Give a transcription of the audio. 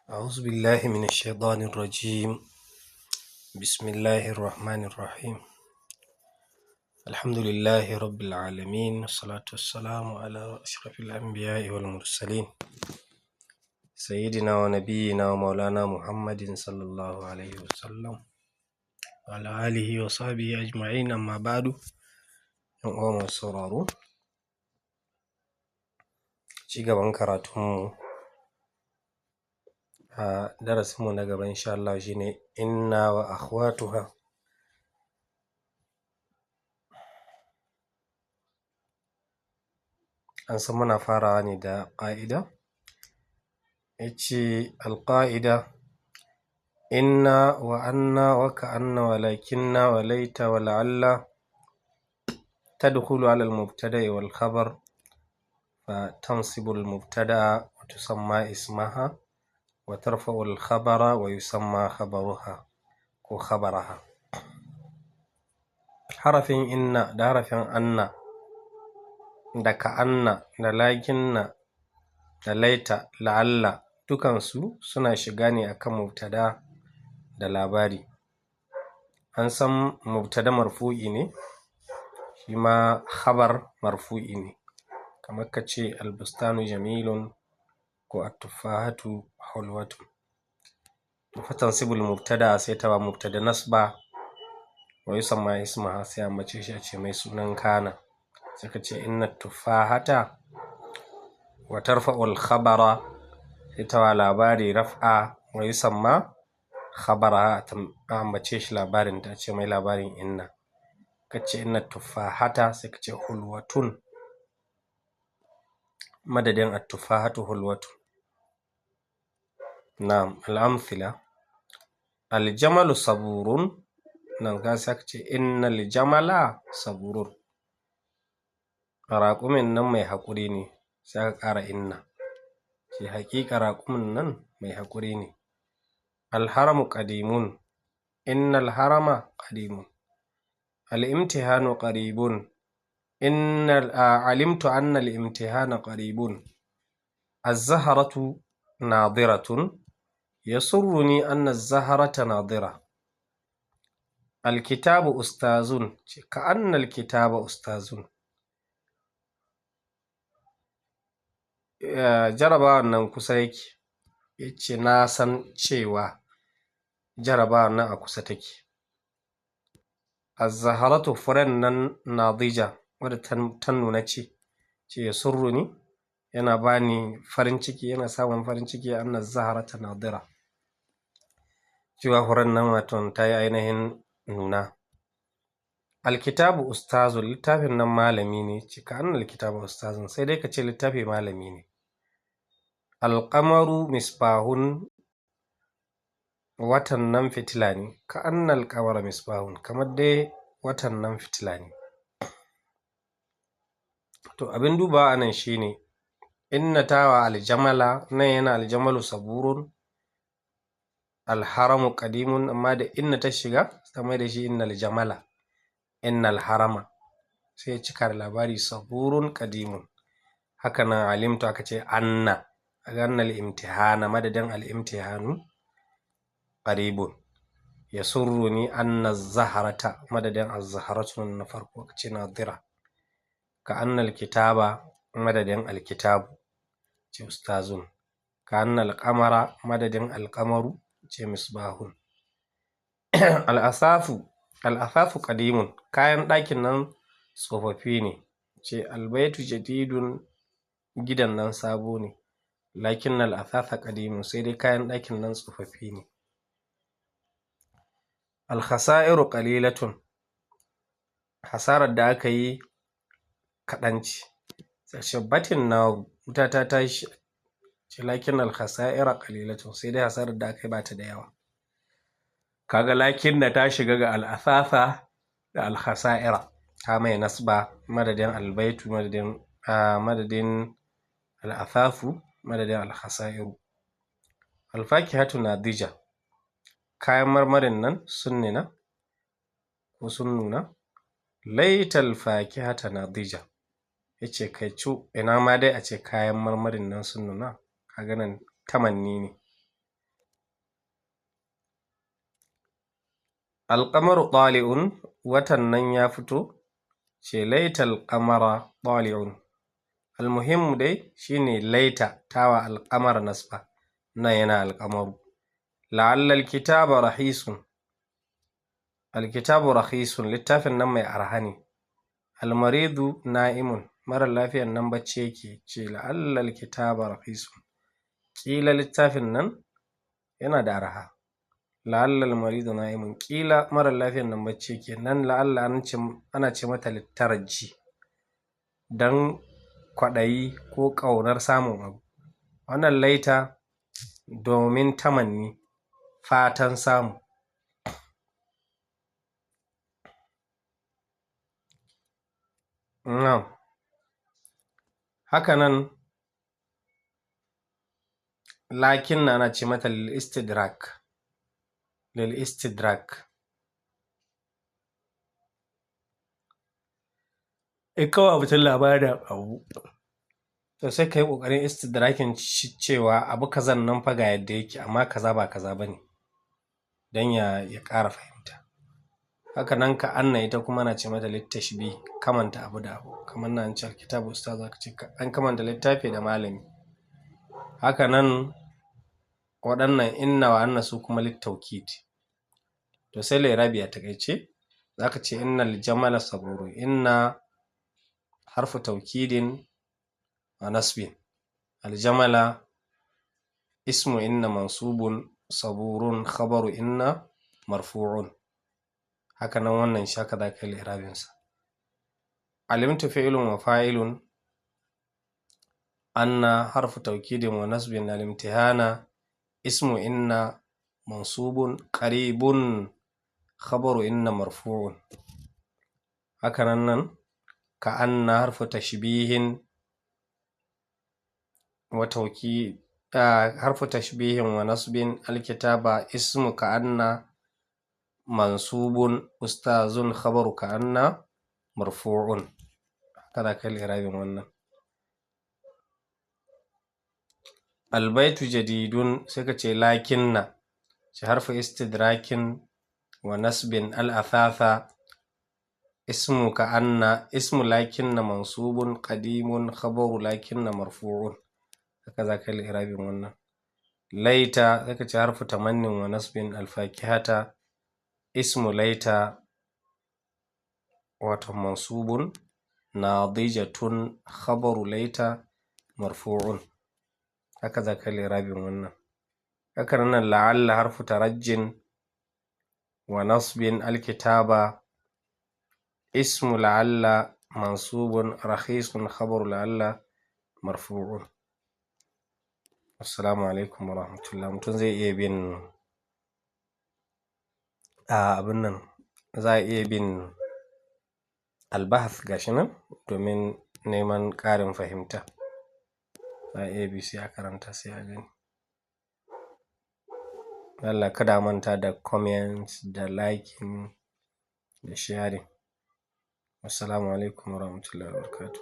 أعوذ بالله من الشيطان الرجيم. بسم الله الرحمن الرحيم. الحمد لله رب العالمين، والصلاة والسلام على أشرف الأنبياء والمرسلين، سيدنا ونبينا ومولانا محمد صلى الله عليه وسلم وعلى آله وصحبه أجمعين. أما بعد، ‘yan uwa masu sauraro, ci gaban karatunmu a darasinmu na gaba insha Allah shine inna wa akhwatuha. An san muna farawa ne da ƙa'ida. Yace alƙa'ida: inna wa anna wa ka'anna walakinna wa laita wa la'alla tadkhulu ala al-mubtada'i wal khabar فتنصب المبتدأ وتسمى اسمها، وترفع الخبر ويسمى خبرها ko khabaraha. Harafin inna da harafin anna da ka'anna da lakinna da laita, la'alla, dukansu suna shiga ne akan mubtada da labari. An san mubtada marfu'i ne, shi ma khabar marfu'i ne, kamar ka ce albustanu jamilun ko attufahatu hulwatun. Fatansibul mubtada, sai ta wa mubtada nasba, wa yusamma ismaha, sai a ambace shi, a ce mai sunan kana, sai ka ce inna tufahata. Wa tarfa'ul khabara, sai ta wa labari raf'a, wa yusamma khabaraha, a ambace shi labarin ta, ce mai labarin inna. Ka ce inna tufahata, sai ka ce hulwatun, madadin attufahatu hulwatun. Na'am, al'amthila: aljamalu saburun. Nan ka sai ka ce innal jamala saburun, raƙumin nan mai haƙuri ne, sai aka ƙara inna, ce haƙiƙa raƙumin nan mai haƙuri ne. Alharamu qadimun, innal harama qadimun. Al-imtihanu qaribun, innal alimtu anna al-imtihana qaribun. Az-zahratu nadiratun, yasurruni anna az-zahrata nadira. Alkitabu ustazun, ka anna alkitaba ustazun. Jarabawan nan kusa yake, yace na san cewa jarabawan nan a kusa take. Az-zahratu, furen nan, nadija, wadda ta nuna, ce yasurruni, yana bani farin ciki, yana samun farin ciki, anna zahrata nadira, cewa furen nan wato ta yi ainihin nuna. Alkitabu ustazun, littafin nan malami ne, ce ka anna alkitabu ustazun, sai dai ka ce littafi malami ne. Alƙamaru misbahun, watan nan fitila ne, ka anna alƙamara misbahun, kamar dai watan nan fitila ne. To, abin dubawa anan shine inna tawa aljamala nan yana aljamalu saburun, alharamu qadimun, amma da inna ta shiga ta mai da shi innal jamala, innal harama, sai ya cika da labari saburun qadimun. Haka nan alimtu, aka ce anna, annal imtihana madadin al-imtihanu qaribun. Yasurruni anna zaharata madadin az-zaharatu na farko, aka ce nadira. Ka annal kitaba madadin alkitabu, ce ustazun. Ka annal qamara madadin alqamaru, ce misbahun. Al'asafu, al'asafu qadimun, kayan ɗakin nan tsofaffi ne, ce albaitu jadidun, gidan nan sabo ne, lakin al'asasa qadimun, sai dai kayan ɗakin nan tsofaffi ne. Alkhasa'iru qalilatun, hasarar da aka yi kaɗan ce. Shabbatin na wuta ta tashi, ce lakin alkhasa'ira qalilatun, sai dai hasarar da aka yi bata da yawa. Kaga lakin da ta shiga ga al'asasa da alkhasa'ira, ta mai nasba madadin albaitu, madadin al'asafu, madadin alkhasa'iru. Alfakihatu nadija, kayan marmarin nan sun nuna ko sun nuna. Laital fakihata nadija, yace kai cu, ina ma dai a ce kayan marmarin nan sun nuna. Kaga nan tamanni ne. Alƙamaru ɗali'un, watan nan ya fito, ce laita alƙamara ɗali'un. Almuhimmu dai shine laita tawa alƙamara nasba, nan yana alƙamaru. La'alla alkitaba rahisun, alkitabu rahisun, littafin nan mai arha ne. Almaridu na'imun, mara lafiyan nan bacci yake, ce la'alla alkitaba rahisun, ƙila littafin nan yana da arha. La'alla almaridu na'imun, ƙila mara lafiyan nan bacci yake. Nan la'alla ana ce mata littaraji don kwaɗayi ko ƙaunar samun abu. Wannan laita domin tamanni, fatan samu. Na'am. Haka nan lakin ana ce mata lil istidrak. Lil istidrak. In ka ba mutum labarin abu, to sai ka yi ƙoƙarin istidrakin cewa abu kazan nan fa ga yadda yake, amma kaza ba kaza ba ne, don ya ƙara fahimta. Haka nan ka anna ita kuma ana ce mata littashbih, kamanta abu da abu. Kamar nan an ce alkitabu ustaz, zaka ce an kamanta littafi da malami. Haka nan waɗannan inna wa anna su kuma littaukid. To sai li'irabi a taƙaice, zaka ce innal jamala saburun, inna harfu taukidin wa nasbin. Aljamala ismu inna mansubun, saburun khabaru inna marfu'un. Haka nan wannan shi haka zaka yi li'irabinsa. Alimtu fi'lun wa fa'ilun, anna harfu taukidin wa nasbin, al-imtihana ismu inna mansubun, qaribun khabaru inna marfu'un. Haka nan nan ka anna harfu tashbihin wa tauki harfu tashbihin wa nasbin, alkitaba ismu ka anna mansubun, ustazun khabaru ka anna marfu'un. Haka zaka yi li'irabin wannan. Albaitu jadidun, sai ka ce lakinna, ce harfu istidrakin wa nasbin, al-athatha ismu ka anna ismu lakinna mansubun, qadimun khabaru lakinna marfu'un. Haka zaka yi li'irabin wannan. Laita, sai ka ce harfu tamannin wa nasbin, alfakihata ismu laita wato mansubun, nadijatun khabaru laita marfu'un. Haka zaka yi li'irabin wannan. Haka nan la'alla harfu tarajjin wa nasbin, alkitaba ismu la'alla mansubun, rakhisun khabaru la'alla marfu'un. Assalamu alaikum wa rahmatullah. Mutum zai iya bin abin nan, za a iya bin albahth gashi nan domin neman ƙarin fahimta. Za a iya bi sai a karanta sai a gani. Allah kada a manta da comment da liking da sharing. Assalamu alaikum wa rahmatullahi wa barakatuh.